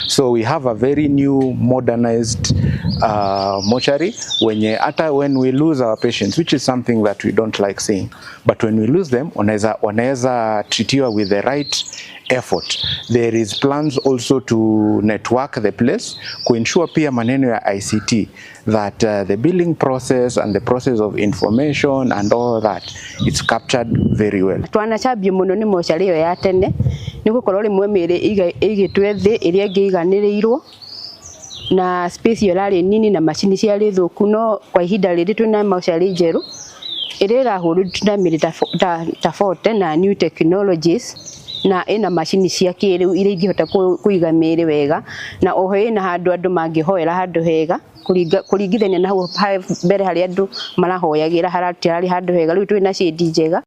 So we have a very new modernized mortuary wenye hata when we lose our patients, which is something that we don't like seeing, but when we lose them, wanaweza treatiwa with the right effort. There is plans also to network the place, kuensure pia maneno ya ICT, that the billing process and the process of information and all that, it's captured very well. Twanacambio mũno nĩ mocarĩ ĩyo ya tene, nĩ gũkorwo rĩmwe mĩĩrĩ ĩigĩtwe thĩ, ĩrĩa ĩngĩ ĩiganĩrĩirwo, na space ĩyo ĩrarĩ nini na macini ciarĩ thũku. No kwa ihinda rĩrĩ twĩna mocarĩ njerũ ĩrĩa ĩrahũrwo na mĩĩrĩ ta 40 na new technologies, na ĩna macini cia kĩrĩu iria ingĩhota kũiga mĩĩrĩ wega, na oho ĩna handũ andũ mangĩhoera handũ hega, kũringithania na hau mbere harĩa andũ marahoyagĩra hatiarĩ handũ hega. Rĩu twĩna shade njega.